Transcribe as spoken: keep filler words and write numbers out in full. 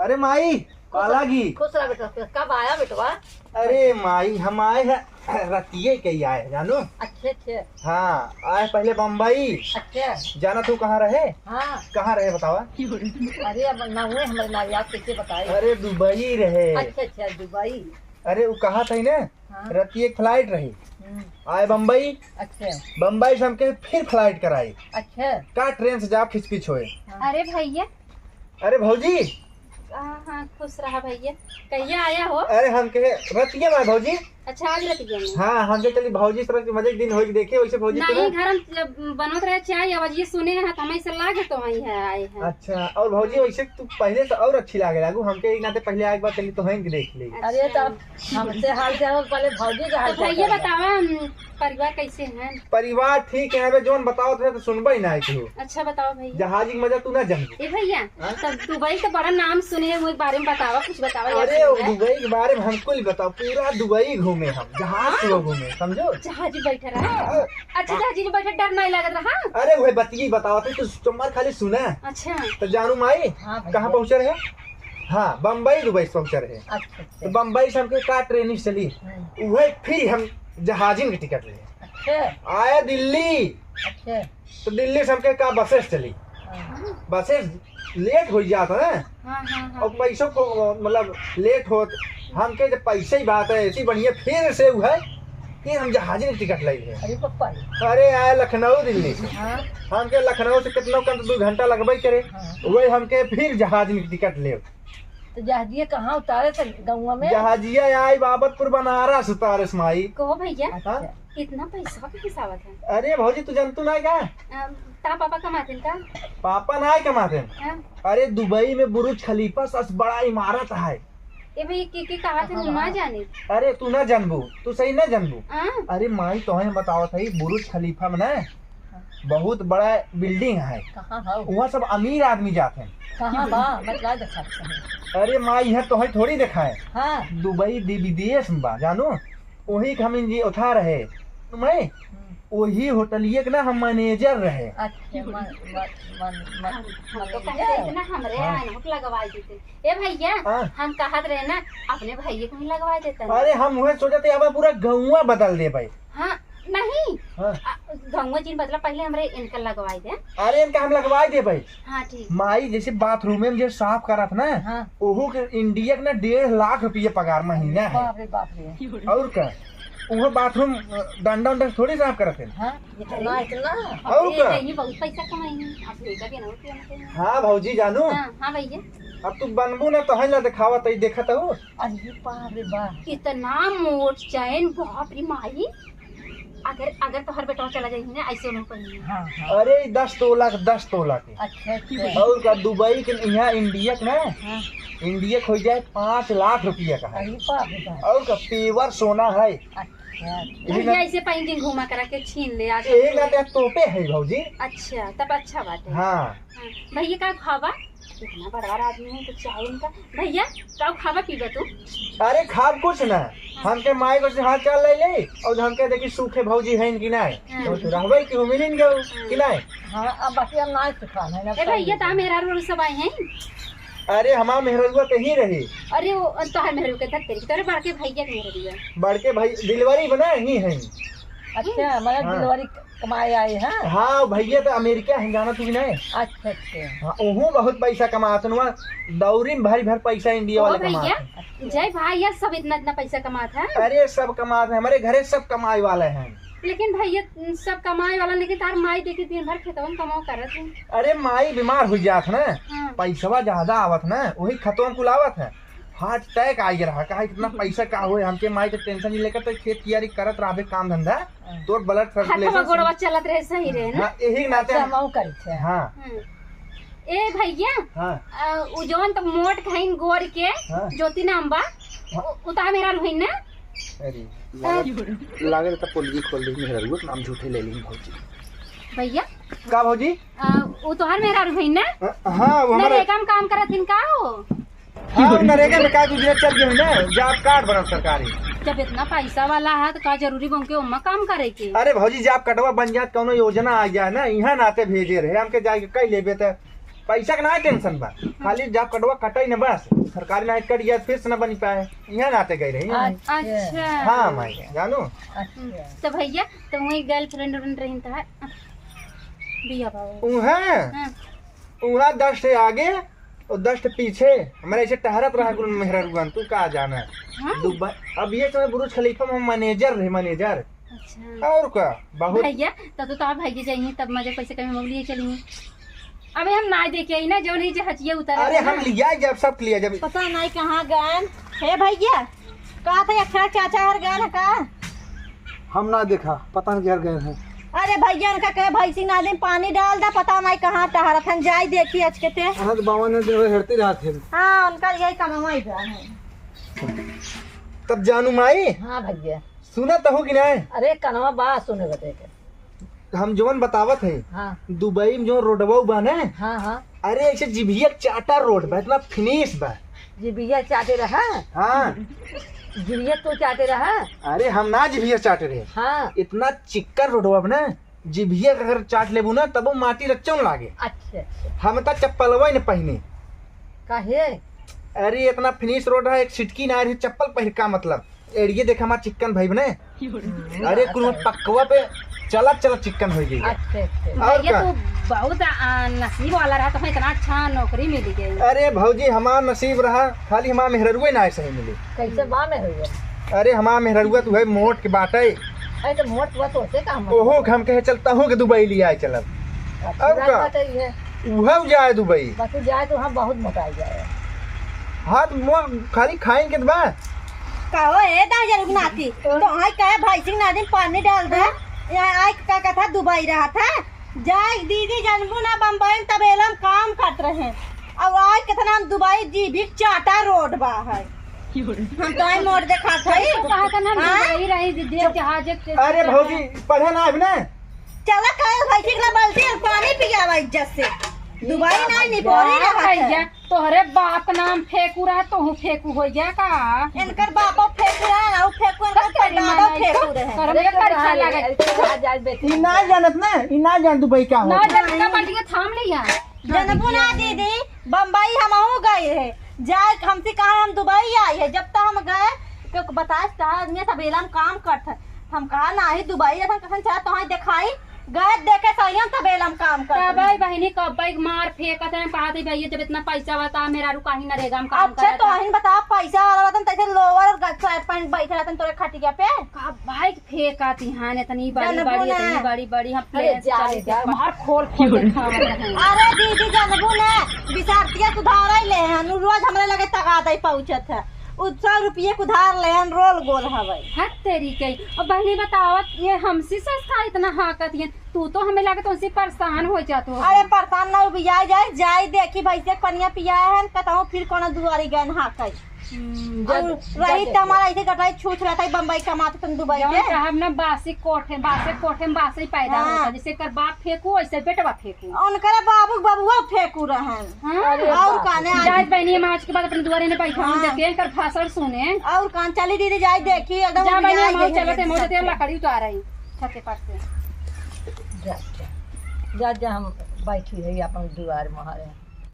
अरे माई, खुश पाला रह, की। खुश रह बेटा, कब आया बेटवा? अरे माई, हम आए हैं, रतिये के ही आए, जानो। अच्छे, अच्छे। हाँ, आए पहले बम्बई। अच्छा। जाना तू कहाँ रहे? हाँ। कहाँ रहे बतावा? अरे अब ना हुए हमारे ना याद, कैसे बताए? अरे दुबई रहे। अच्छा, अच्छा, दुबई। अरे वो कहा था ही ना, हाँ। रतिये एक flight रही। हम्म। आए बम्बई। अच्छा। बम्बई से हमके फिर flight कराई। अच्छा। का train से जाब खिचपिच होए। हाँ। अरे भैया। अरे भौजी। हाँ, हाँ, खुश रहा भैया। कहिया आया हो? अरे हमके रतिये में भौजी। अच्छा, आज रतिये में। हाँ, हमके चली भौजी से मजे के दिन होई के देखे, वैसे भौजी तो नहीं, ना। घर में जब बनत रहे चाय, आवाज ये सुने हैं, तो हमें ऐसा लागे तो वहीं है, आए हैं। अच्छा, और भौजी वैसे तू पहले से और अच्छी लागे लागू, हमके एक नाते पहले आए एक बार चली तो हैं के देख ले। अरे अच्छा। तो अब हमसे हाल चाल पहले भौजी का हाल तो चाल भैया करेगा। बतावा, हम, परिवार कैसे हैं? परिवार ठीक है, अबे जौन बतावत रहे तो सुनबे ही ना है केहू। अच्छा बताओ भैया। जहाजी के मजा तू ना जानबू। ए भैया, हाँ? तब दुबई के बड़ा नाम सुने हैं, वो बारे में बतावा, कुछ बतावा यार अरे सुन वो ले। दुबई के बारे में हमको ही बताओ, पूरा दुबई घूमे हम, जहाज से हाँ? घूमे, समझो? जहाजी बैठे रहा। हाँ। अच्छा जहाजी में बैठे डर नहीं लगत रहा? अरे वह बतिये बतावत है, तू तुम्हार खाली सुना। अच्छा। तो जानू माई, हाँ भैया। कहाँ पहुँचे रहे? हाँ, बम्बई दुबई से पहुँचे रहे। अच्छा, अच्छा। तो बम्बई से हमके का train से चली, हम्म। वह फिर हम जहाजिन के टिकट ले। अच्छा। आया दिल्ली। अच्छा। तो दिल्ली से हमके का बसेस चली। हाँ। बसेस late हो जात है ना। हाँ, हाँ, हाँ, और हाँ। पैसों को मतलब late होत, हमके जब पैसे ही बात है ऐसी बढ़िया, फिर से वो है कि हम जहाजिन के टिकट ले ले। अरे पप्पा रे। अरे आए लखनऊ दिल्ली से। हाँ। हमके लखनऊ से कितना कम तो दो घंटा लगबे करे। हाँ। वही हमके फिर जहाजिन के टिकट ले। तो जहाजिया कहाँ उतारे थे? गौवा में? जहाजिया आई बाबतपुर बनारस उतारे से माई। कहो भैया, अच्छा। इतना पैसा के हिसाब है? अरे भौजी, तू जानतू ना का? अम, ता पापा कमाते हैं का? पापा ना कमाते हैं। हाँ। अरे दुबई में बुरुज खलीफा सबसे बड़ा इमारत है। ए भाई, के, के कहा थे, हाँ, ना हाँ। जाने। अरे तू ना जानबू, तू सही ना जानबू। हाँ। अरे माई, तोहे बतावत है, बुरुज खलीफा में ना बहुत बड़ा building है। कहाँ है? वहाँ सब अमीर आदमी जाते हैं। कहाँ बा? मतलब देखा सकते हैं। अरे माई, यहाँ तोहे थोड़ी देखा है। हाँ। दुबई दि-, विदेश में बा, जानो? वही के हम इंजी-, उठा रहे। मैं हम्म। वही होटलिए के ना हम manager रहे। अच्छा, मन, मन, मन, मन, हम तो manager। कहते इतना हमरे हाँ। यहाँ नोट लगवाई देते। ए भैया, हाँ। हम कहत रहे ना, अपने भैया को ही लगवा देते ना। अरे, हम उहे सोचत है, अब पूरा गौवा बदल देबे। हाँ, नहीं। हाँ। आ, गौवा जिन बदला, पहले हमरे इनका लगवाई दे। अरे, इनका हम लगवाई देबे। हाँ, ठीक। माई जैसे bathroom में जे साफ करत ना, हाँ। ओहू के इंडिया के ना डेढ़ लाख रुपये पगार महीना है। बाप रे, बाप रे। और का? उहो bathroom, अ, डंडा उंडा से थोड़ी साफ करत है। हाँ, इतना, इतना। और अरे, का? नहीं, बहुत पैसा कमाई है। आप लेकर के ना होते हैं। हाँ, भौजी जानू। हाँ, हाँ, भैया। अब तू बनबू ना, तोहे ला देखावा, तई देखत हूँ। अरे बाप रे बाप। इतना मोट चैन, बाप रे माई। अगर, अगर तोहर बेटवा चला जाई ना, ऐसे उन्हों कहीं। हाँ, हाँ। अरे, दस तोला के, दस तोला के। अच्छा, अच्छा। और का, दुबई के, यहाँ इंडिया के ना, हाँ। इंडिया के हो जाए पाँच लाख रुपया का है। अरे बाप रे बाप। और का, pure सोना है। अच्छा, अच्छा। यही भैया ना ऐसे पहन के घूमा करा के छीन ले आज। यही ना ते तोपे है भौजी। अच्छा, तब अच्छा बात है। हाँ। हाँ। भैया का खावा? इतना बड़ा आदमी है, कुछ चाहे इनका। भैया, का खावा पीबा तू? अरे, खाब कुछ ना। हाँ। हमके माई को से हाथ चाल ले ले, और हमके देखी सूखे भौजी है इनकी ना। हाँ। तो तू रहबे कि हो मिलिन गयो कि नहीं? हाँ, अब बाकी हम ना सुखा है ना। ए भैया, ता मेहरारू सब आए हैं? अरे, हमार मेहररुआ तो ही रही। अरे, वो तोहर मेहररू के धर तेरी, तोरे बड़के भैया के मेहररुआ। बड़के भाई delivery बना ही है। अच्छा, मतलब हाँ। Delivery कमाए आए हैं? हाँ, भैया तो अमेरिका है, जाना तू कि नहीं? अच्छा, अच्छा। हाँ, ओहू बहुत पैसा कमात हैं, वहाँ दौरी में भारी भारी पैसा इंडिया ओ वाले भैया, कमात हैं। जय भाई, यार सब इतना इतना पैसा कमात है। अरे, सब कमात हैं, हमारे घरे सब कमाए वाले हैं। लेकिन भैया, सब कमाए वाला, लेकिन तार माई देखी दिन भर खेतवन कमाओ करत है। अरे, माई बीमार हो जात ना, हाँ। पैसवा ज्यादा आवत ना, वही खतवन कुल आवत है। Heart attack आ गया रहा, कहा इतना पैसा का होए, हमके माई के tension नहीं लेकर तो खेत कियारी करत रहबे काम धंधा, हाँ। तोर blood हाथवा circulation गोड़वा चलत रहे, सही रहे ना। हाँ, यही नाते अच्छा, हम मऊ करी थे। हाँ। हम्म। ए भैया, हाँ। अ, उ जवन त मोट घइन गोर के, हाँ। ज्योति नाम बा, हाँ। उ, उ त मेहरारू हइन ना? अरे, लागत, लागत त पोलगी खोल दे, मेहरारू के नाम झूठे ले ली भौजी। भैया? का भौजी? अ, उ तोहार मेहरारू हइन ना? अ, हाँ, वो हमारे नरेगा में काम करत हइन का हो? हाँ, उ नरेगा में का गुजरात चल गए ना, job card बनल सरकारी। जब इतना पैसा वाला है, तो का जरूरी बा उनके ओमा काम करे के? अरे भौजी, job cardवा बन जात, कौनो योजना आ गया ना, यहाँ नाते भेजे रहे, हमके जाके कह लेबे त पैसा के ना tension बा, खाली जब कटवा कटाई न बस, सरकारी ना कट गया फिर से ना बनी पाए, यहाँ नाते गए रही। अच्छा। अच्छा। हाँ माई, जानू। अच्छा। तो भैया, तो वही girlfriend उर्लफ्रेंड रही था, बिया बाबू। उहाँ, हाँ। उहाँ दस से आगे और दस से पीछे, हमारे ऐसे टहरत रहा कुल मेहररुआन, तू का जाना। हाँ? दुबई, अब ये समय बुर्ज खलीफा में manager रहे, manager। अच्छा। और का, बहुत भैया, तब तो, तो आप भैया जाइए, तब मजे पैसे कहीं मोबाइल लिए चलिए। अबे हम ना देखे ही ना, जो नहीं जे हचिए उतर अरे आवे हम ना। लिया जब सब लिया जब। पता नहीं कहाँ गए। हे भैया, का था अक्षर चाचा और गए ना का? हम ना देखा, पता नहीं किधर गए हैं। अरे भैया, उनका कहे भैंसी ना दिन पानी डाल दा, पता नहीं कहाँ टहरत हन, जाई देखी आज के ते। हाँ, तो बाबा ने जो हेरते रहा थे। हाँ, उनका यही कमावा ही बा है। तब जानू माई। हाँ भैया। सुना तहु कि नहीं? अरे कनवा बा सुने बदे के। हम जवन बतावत है, हाँ। दुबई में जो रोडवा बा ना, हाँ, हाँ। अरे ऐसे जिभिया चाटा रोड बा, इतना finish बा। जिभिया चाटे रहा? हाँ। जिभिया तो चाटे रहा? अरे हम ना जिभिया चाटे रहे। हाँ। इतना चिक्कन रोडवा बा ना, जिभिया अगर चाट लेबू ना, तबो माटी रच्चौन लागे। अच्छा, अच्छा। हम त चप्पलवा ही न पहिने। काहे? अरे इतना finish रोड है, एक सिटकी ना रही, चप्पल पहिर का मतलब? एड़िए देखा हमार चिक्कन भाई बने। हम्म, अरे कुल पक्कवा पे चला चला चिक्कन हो गई है। अच्छा, अच्छा। और भैया का? तू बहुत, आ, नसीब वाला रहा, तुम्हें इतना अच्छा नौकरी मिल गई। अरे भौजी, हमार नसीब रहा, खाली हमार मेहररुए ना सही मिली। कैसे बा मेहररुआ? अरे हमार मेहररुआ तू है मोट के बाटे। अरे तो मोट हुआ तो होते का हम? ओहो के हम कहे चलता हूँ कि दुबई लिया चलब। अच्छी और बात का? बताई है। उहउ जाए दुबई। बाकी जाए तो हम बहुत मोटाई जाए। हाँ, तो मो-, खाली खाइन के त बा। कहो, ए दाई जरूर नाती, तो आई कहे भैंसी ना दिन पानी डाल दे। यहाँ आई का कथा दुबई रहा था। जाए दीदी जनबू ना बम्बई में तबेला में काम करत रहे। और आज कितना हम दुबई जी भी चाटा रोड बा है। हम तो आई मोड़ देखा था। तो कहा था ना, हम हाँ? दुबई रही, दे जहाज के अरे भौजी, पढ़े ना अभी ना? चला कहे भैंसी के बल्टी और पानी पियावा इज्जत से। दुबई ना निपोरी हाँ, रहा भैया, था। तोहरे बाप का नाम फेंकू रहा, तोहू फेंकू हो गया का? इनकर बापो फेंकू रहा, और फेंकू, इनकर कस करी परदादो माई, फेंकू रहे। करम ये करी खा लागे। अरे, आ जाए बेटी। ई ना जानत ना, ई ना जान दुबई का ना होता। जानत का बल्टिया थाम लिया। जनबू ना दीदी, बम्बई हमहू गए है। जाए हमसे कहा हम दुबई आई है। जब तक हम गए, क्यों बताए कहा आदमी तबेला में काम करत है। हम कहा नाही दुबई जैसन कसन चाहे तोहाई देखाई। गए देखे सही हम तबेला में काम करत तब है। बहिनी कब भाई मार फेंकत है, हम कहा थे भैया जब इतना पैसा बता मेरा रू काहे नरेगा में काम अच्छा, करत तो है। अहिन बता पैसा वाला बतन तैसे लोवर और गच्चा पैंट बैठे रहतन तोरे खटिया पे। का भाई फेंकत इहान इतनी बड़ी, जनबू बड़ी, ना। इतनी बड़ी, बड़ी, हम अरे प्लेन से जा चल रे के जा। मार खोल, खोल के खावत रहे। अरे दीदी, जनबू ना, बिसारतिया सुधार ले हन, उ रोज हमरे लगे तगादे पहुँचत है। उ सौ रुपये के उधार ले हन, रोल गोल हवे। हट तेरी के। अब बहनी बतावत, ये हमसे सस्ता इतना हाँकत ये, तू तो हमें लगे तो उनसे परेशान हो जात हो। अरे परेशान ना, उबिया जाए, जाए देखी भैंसे के पनिया पियाए हन, कतहूँ फिर कोनो दुआरी गए हाँके। हम्म, और जब, रही जब त हमारा ऐसे गटाई छूछ रहता है, बम्बई कमाते तुम दुबई जौन के। साहब ना बासी कोठे, बासे कोठे में बासे ही पैदा हाँ। होता, जैसे कर बाप फेंकू, वैसे बेटवा फेंकू। उनकरे बाबू के बबुआ फेंकू रहन। हाँ। अरे और बाप। काने आज जात बहनी, हम आज के बाद अपने दुआरे ने बैठा, हम हाँ। देखे कर भाषण सुने। और कान चली दीदी, जाए देखी, एकदम जा बहनी, उबिया हम गई चलते, है। मौज तेल लकड़ी उतार आई, छते पर से। जा, जा। जा, जा, हम बैठी रही अपन दुआर मोहरे।